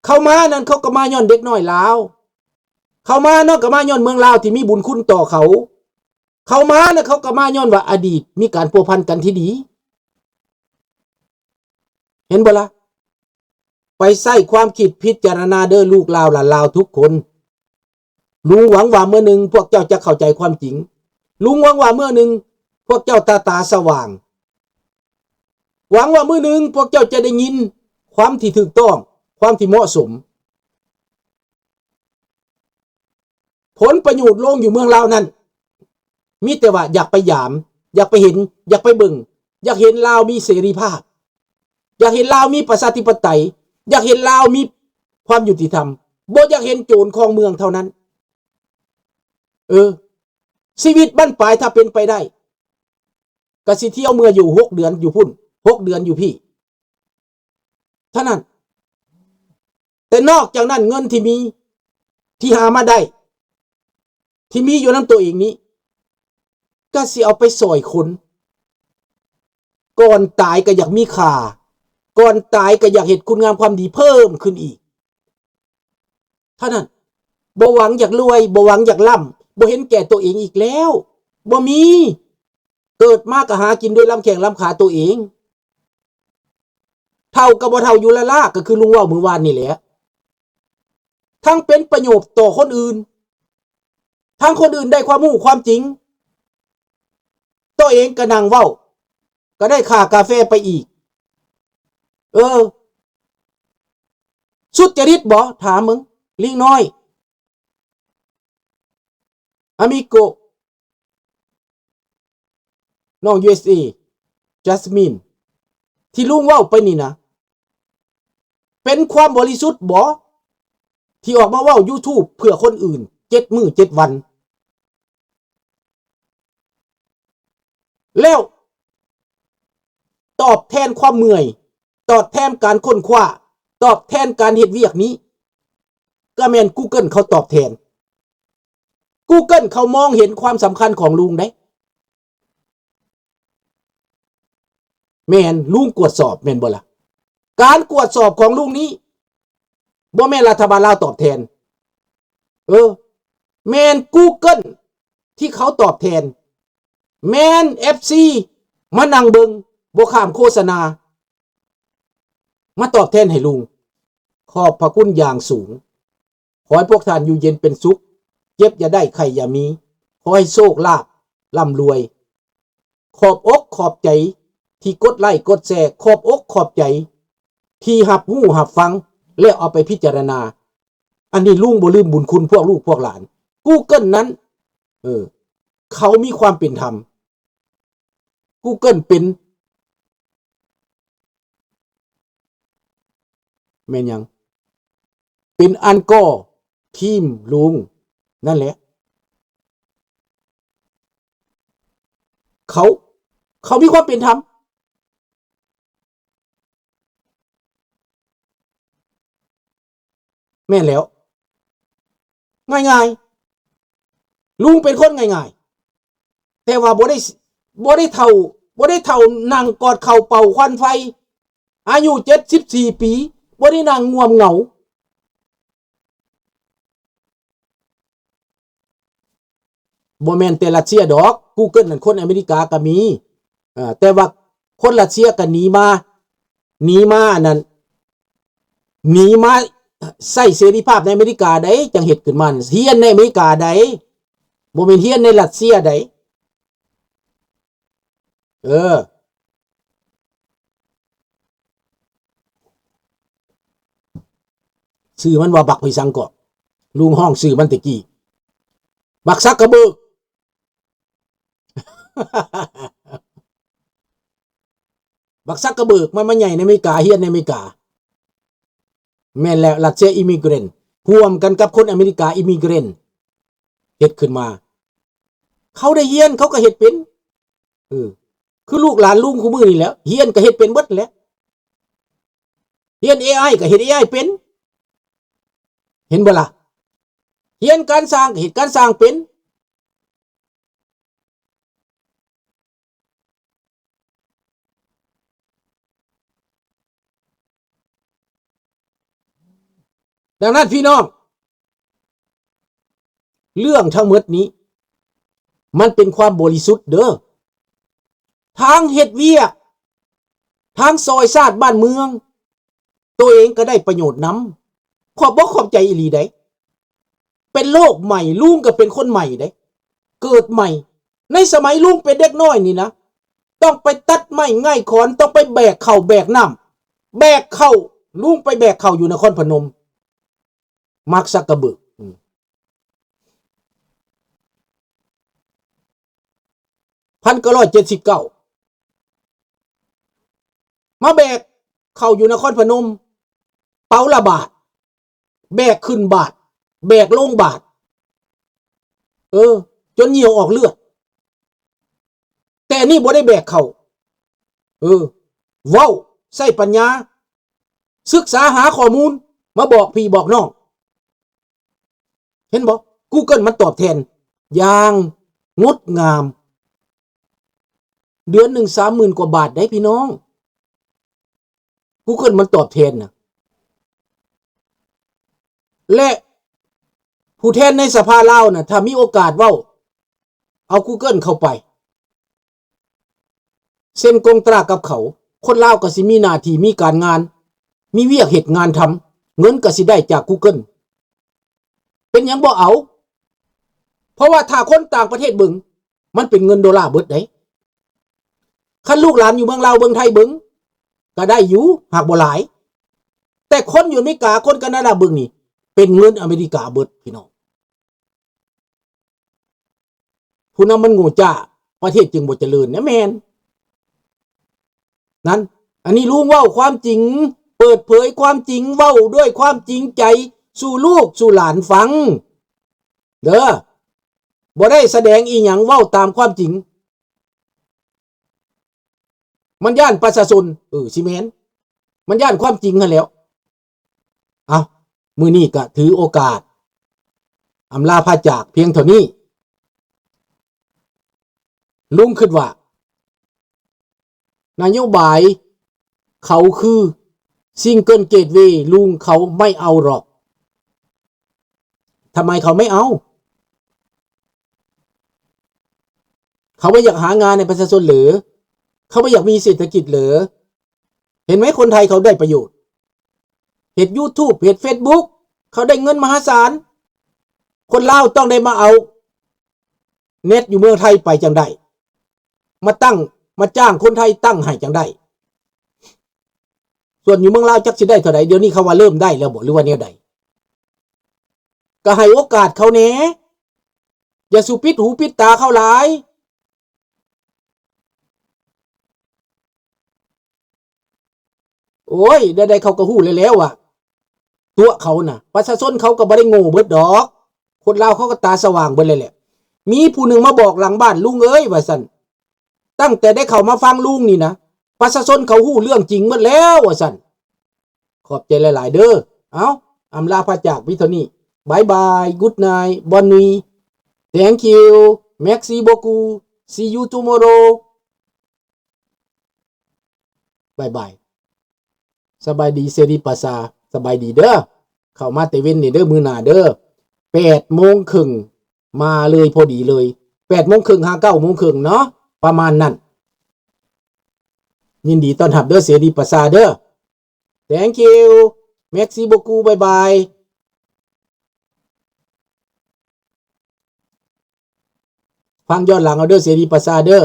ເຂົາມານັ້ນ ເຂົາກໍມາຍ້ອນເດັກນ້ອຍລາວ. ເຂົາມາເນາະ ກໍມາຍ້ອນເມືອງລາວທີ່ມີບຸນຄຸນຕໍ່ເຂົາ. ເຂົາມານະ ເຂົາກໍມາຍ້ອນວ່າອະດີດມີການພົວພັນກັນທີ່ດີ. ເຫັນບໍ່ລະ? ໄປໃຊ້ຄວາມຄິດພິຈາລະນາເດີ້ ລູກລາວຫຼານລາວທຸກຄົນ. ລຸງຫວັງວ່າມື້ໜຶ່ງພວກເຈົ້າຈະເຂົ້າໃຈຄວາມຈິງ. ລຸງຫວັງວ່າມື້ໜຶ່ງພວກເຈົ້າຕາຕາສະຫວ່າງ. ຫວັງວ່າມື້ໜຶ່ງພວກເຈົ້າຈະໄດ້ຍິນຄວາມທີ່ຖືກຕ້ອງ, ຄວາມທີ່ເໝາະສົມ. ຜົນປະໂຫຍດລົງຢູ່ເມືອງລາວນັ້ນ ມີແຕ່ວ່າຢາກໄປຢາມ, ຢາກໄປເຫັນ, ຢາກໄປເບິ່ງ, ຢາກເຫັນລາວມີເສລີພາບ, ຢາກເຫັນລາວມີປະຊາທິປະໄຕ, ຢາກເຫັນລາວມີຄວາມຍຸຕິທຳ, ບໍ່ຢາກເຫັນໂຈນຄອງເມືອງເທົ່ານັ້ນ. ເອີ ຊີວິດບັ້ນປາຍ ຖ້າເປັນໄປໄດ້ ກະຊິທ່ຽວເມືອຢູ່ຫົກເດືອນຢູ່ພຸ້ນ, ຫົກເດືອນຢູ່ພີ້. ເທົ່ານັ້ນ. ແຕ່ນອກຈາກນັ້ນ ເງິນທີ່ມີ ທີ່ຫາມາໄດ້ ທີ່ມີຢູ່ນຳຕົວເອງນີ້ ກະຊິເອົາໄປຊ່ອຍຄົນ. ກ່ອນຕາຍກະຢາກມີຄ່າ, ກ່ອນຕາຍກະຢາກເຮັດຄຸນງາມຄວາມດີເພີ່ມຂຶ້ນອີກ. ເທົ່ານັ້ນ. ບໍ່ຫວັງຢາກລວຍ, ບໍ່ຫວັງຢາກລ້ຳ, ບໍ່ເຫັນແກ່ຕົວເອງອີກແລ້ວ. ບໍ່ມີ. ເກີດມາກະຫາກິນດ້ວຍລຳແຂ້ງລຳຂາຕົວເອງ. ເຖົ້າກໍບໍ່ເຖົ້າຢູ່ລ້າໆ ກໍຄືລຸງເວົ້າມື້ວານນີ້ແຫຼະ. ທັງເປັນປະໂຫຍດຕໍ່ຄົນອື່ນ, ທັງຄົນອື່ນໄດ້ຄວາມຮູ້ຄວາມຈິງ, ຕົວເອງກໍນັ່ງເວົ້າ, ກໍໄດ້ຄ່າກາແຟໄປອີກ. ເອີ ສຸດຈະລິດບໍ? ຖາມເບິ່ງ ລິງນ້ອຍ ອາມິໂກ ນ້ອງ ຢູເອສເອ ຈັສມິນ ທີ່ລຸງເວົ້າໄປນີ້ນະ ເປັນຄວາມບໍລິສຸດບໍ ທີ່ອອກມາເວົ້າຢູທູບເພື່ອຄົນອື່ນ ເຈັດມື້ເຈັດວັນ ແລ້ວຕອບແທນຄວາມເມື່ອຍ, ຕອບແທນການຄົ້ນຄວ້າ, ຕອບແທນການເຮັດວຽກນີ້ ກໍແມ່ນກູເກີນເຂົາຕອບແທນ. ກູເກີນເຂົາມອງເຫັນຄວາມສຳຄັນຂອງລຸງເດ້. ແມ່ນ ລຸງກວດສອບແມ່ນບໍ່ລະ? ການກວດສອບຂອງລຸງນີ້ ບໍ່ແມ່ນລັດຖະບານລາວຕອບແທນ. ເອີ ແມ່ນກູເກີນທີ່ເຂົາຕອບແທນ. ແມ່ນເອັຟຊີມານັ່ງເບິ່ງ ບໍ່ຂ້າມໂຄສະນາ ມາຕອບແທນໃຫ້ລຸງ. ຂອບພະຄຸນຢ່າງສູງ. ຂໍໃຫ້ພວກທ່ານຢູ່ເຢັນເປັນສຸກ, ເຈັບຢ່າໄດ້, ໄຂ້ຢ່າມີ. ຂໍໃຫ້ໂຊກລາບລ່ຳລວຍ. ຂອບອົກຂອບໃຈທີ່ກົດໄລ້ກົດແຊ, ຂອບອົກຂອບໃຈທີ່ຮັບຮູ້ຮັບຟັງ ແລ້ວເອົາໄປພິຈາລະນາ. ອັນນີ້ລຸງບໍ່ລືມບຸນຄຸນພວກລູກພວກຫຼານ. ກູເກີນນັ້ນ ເອີ ເຂົາມີຄວາມເປັນທຳ. ກູເກີນເປັນ ແມ່ນຫຍັງ? ເປັນອັນກໍ່ທີມລຸງນັ້ນແຫຼະ. ເຂົາ ເຂົາມີຄວາມເປັນທຳ. ແມ່ນແລ້ວ. ງ່າຍໆ. ລຸງເປັນຄົນງ່າຍໆ. ແຕ່ວ່າບໍ່ໄດ້ ບໍ່ໄດ້ເຖົ້າ ບໍ່ໄດ້ເຖົ້ານັ່ງກອດເຂົ່າເປົ່າຄວັນໄຟ. ອາຍຸເຈັດສິບສີ່ປີ ບໍ່ໄດ້ນັ່ງງ່ວມເຫງົາ. ບໍ່ແມ່ນແຕ່ຣັດເຊຍດອກ, ກູເກີນນັ້ນຄົນອາເມລິກາກໍມີ. ເອີ ແຕ່ວ່າຄົນຣັດເຊຍກໍໜີມາ ໜີມາອັນນັ້ນ ໜີມາໃຊ້ເສລີພາບໃນອາເມລິກາໃດ໋ ຈັ່ງເຮັດຂຶ້ນມາ. ຮຽນໃນອາເມລິກາໃດ໋ ບໍ່ແມ່ນຮຽນໃນຣັດເຊຍໃດ໋. ເອີ ຊື່ມັນວ່າບັກໄຜສັງເກາະ? ລຸງຮ້ອງຊື່ມັນແຕ່ກີ້ ບັກຊັກກະເບີກ. ບັກຊັກກະເບີກ ມັນມາໃຫຍ່ໃນອາເມລິກາ, ຮຽນໃນອາເມລິກາ. ແມ່ນແລ້ວ, ຣັດເຊຍ immigrant ຮ່ວມກັນກັບຄົນອາເມລິກາ immigrant ເຮັດຂຶ້ນມາ. ເຂົາໄດ້ຮຽນ, ເຂົາກໍເຮັດເປັນ. ເອີ ຄືລູກຫຼານລຸງຄູ່ມື້ນີ້ແຫຼະ, ຮຽນກໍເຮັດເປັນເບິດແຫຼະ. ຮຽນ ເອໄອ ກໍເຮັດ ເອໄອ ເປັນ. ເຫັນບໍ່ລະ? ຮຽນການສ້າງ ກໍເຮັດການສ້າງເປັນ. ດັ່ງນັ້ນພີ່ນ້ອງ ເລື່ອງທັງໝົດນີ້ ມັນເປັນຄວາມບໍລິສຸດເດີ. ທັງເຮັດວຽກ ທັງຊ່ອຍຊາດບ້ານເມືອງ ໂຕເອງກໍໄດ້ປະໂຫຍດນຳ. ຂອບອົກຂອບໃຈອີ່ຫຼີໃດ໋. ເປັນໂລກໃໝ່, ລຸງກໍເປັນຄົນໃໝ່ໃດ໋, ເກີດໃໝ່. ໃນສະໄໝລຸງເປັນເດັກນ້ອຍນີ້ນະ ຕ້ອງໄປຕັດໄມ້ໄງ້ຂອນ, ຕ້ອງໄປແບກເຂົ້າແບກນ້ຳ, ແບກເຂົ້າ, ລຸງໄປແບກເຂົ້າຢູ່ນະຄອນພະນົມ. ມາກ ຊັກເກີເບີກ ອືມ ພັນເກົ້າຮ້ອຍເຈັດສິບເກົ້າ ມາແບກເຂົ້າຢູ່ນະຄອນພະນົມ ເປົາລະບາດ, ແບກຂຶ້ນບາດ, ແບກລົງບາດ, ເອີ ຈົນຍ່ຽວອອກເລືອດ. ແຕ່ອັນນີ້ບໍ່ໄດ້ແບກເຂົ້າ. ເອີ ເວົ້າ ໃຊ້ປັນຍາ ສຶກສາຫາຂໍ້ມູນ ມາບອກພີ່ບອກນ້ອງ. ເຫັນບໍ່? ກູເກີນມັນຕອບແທນຢ່າງງົດງາມ. ເດືອນໜຶ່ງສາມໝື່ນກວ່າບາດໄດ໋ພີ່ນ້ອງ. ກູເກີນມັນຕອບແທນນະ. ແລະ ຜູ້ແທນໃນສະພາລາວນະ ຖ້າມີໂອກາດເວົ້າ ເອົາກູເກີນເຂົ້າໄປ ເຊັນກົງຕາກັບເຂົາ. ຄົນລາວກໍຊິມີໜ້າທີ່ ມີການງານ ມີວຽກເຮັດງານທຳ, ເງິນກໍຊິໄດ້ຈາກກູເກີນ. ເປັນຫຍັງບໍ່ເອົາ? ເພາະວ່າຖ້າຄົນຕ່າງປະເທດເບິ່ງ ມັນເປັນເງິນໂດລາເບິດເດ້. ຄັນລູກຫຼານຢູ່ເມືອງລາວເບິ່ງ ໄທເບິ່ງ ກໍໄດ້ຢູ່ ຫາກບໍ່ຫຼາຍ. ແຕ່ຄົນຢູ່ອາເມລິກາ ຄົນການາດາເບິ່ງນີ້ ເປັນເງິນອາເມລິກາເບິດ ພີ່ນ້ອງ. ຜູ້ນຳມັນໂງ່ຈ້າ ປະເທດຈຶ່ງບໍ່ຈະເລີນນະ. ແມ່ນ ນັ້ນ ອັນນີ້ລຸງເວົ້າຄວາມຈິງ ເປີດເຜີຍຄວາມຈິງ ເວົ້າດ້ວຍຄວາມຈິງໃຈສູ່ລູກສູ່ຫຼານຟັງເດີ. ບໍ່ໄດ້ສະແດງອີ່ຫຍັງ ເວົ້າຕາມຄວາມຈິງ. ມັນຢ້ານປະຊາຊົນ ເອີ ຊິແມ່ນ ມັນຢ້ານຄວາມຈິງຫັ້ນແຫຼ້ວ. ເອົ້າ ມື້ນີ້ກະຖືໂອກາດອຳລາພາຈາກພຽງເທົ່ານີ້. ລຸງຄິດວ່ານະໂຍບາຍເຂົາຄື Single Gateway ລຸງເຂົາໄມ່ເອົາດອກ. ທຳໄມເຂົາໄມ່ເອົາ? ເຂົາບໍ່ຢາກຫາງານໃຫ້ປະຊາຊົນເຫຼື? ເຂົາບໍ່ຢາກມີເສດຖະກິດເຫຼື? ເຫັນໄໝ ຄົນໄທເຂົາໄດ້ປະໂຫຍດ ເຮັດ YouTube ເຮັດ Facebook ເຂົາໄດ້ເງິນມະຫາສານ. ຄົນລາວຕ້ອງໄດ້ມາເອົາເນັດຢູ່ເມືອງໄທໄປຈັ່ງໃດ? ມາຕັ້ງ ມາຈ້າງຄົນໄທຕັ້ງໃຫ້ຈັ່ງໃດ? ສ່ວນຢູ່ເມືອງລາວຈັກຊິໄດ້ເທົ່າໃດ? ດຽວນີ້ເຂົາວ່າເລີ່ມໄດ້ແລ້ວບໍ ຫຼືວ່າແນວໃດ? ກໍໃຫ້ໂອກາດເຂົາແດ່ ຢ່າສູ່ປິດຫູປິດຕາເຂົາຫຼາຍ. ໂອ້ຍ ແນວໃດເຂົາກໍຮູ້ແລ້ວໆວ່າຕົວະເຂົານະ. ປະຊາຊົນເຂົາກໍບໍ່ໄດ້ໂງ່ເບິດດອກ. ຄົນລາວເຂົາກໍຕາສະຫວ່າງເບິດແລ້ວແຫຼະ. ມີຜູ້ໜຶ່ງມາບອກຫຼັງບ້ານ ລຸງເອີຍ ວ່າຊັ້ນ, ຕັ້ງແຕ່ໄດ້ເຂົ້າມາຟັງລຸງນີ້ນະ ປະຊາຊົນເຂົາຮູ້ເລື່ອງຈິງເບິດແລ້ວ ວ່າຊັ້ນ. ຂອບໃຈຫຼາຍໆເດີ. ເອົ້າ ອຳລາພາຈາກມີເທົ່ານີ້. Bye bye, good night, bonne nuit, thank you, merci beaucoup, see you tomorrow. ບາຍບາຍ. ສະບາຍດີເສລີປາຊາ. ສະບາຍດີເດີ. ເຂົ້າມາແຕ່ເວັນນີ້ເດີ ມື້ໜ້າເດີ. ແປດໂມງເຄິ່ງ ມາເລີຍ ພໍດີເລີຍ. ແປດໂມງເຄິ່ງຫາເກົ້າໂມງເຄິ່ງເນາະ ປະມານນັ້ນ. ຍິນດີຕ້ອນຮັບເດີ ເສລີປາຊາເດີ. Thank you. Merci beaucoup. ບາຍບາຍ. ຟັງຍ້ອນຫຼັງເອົາເດີ ເສລີປາຊາເດີ.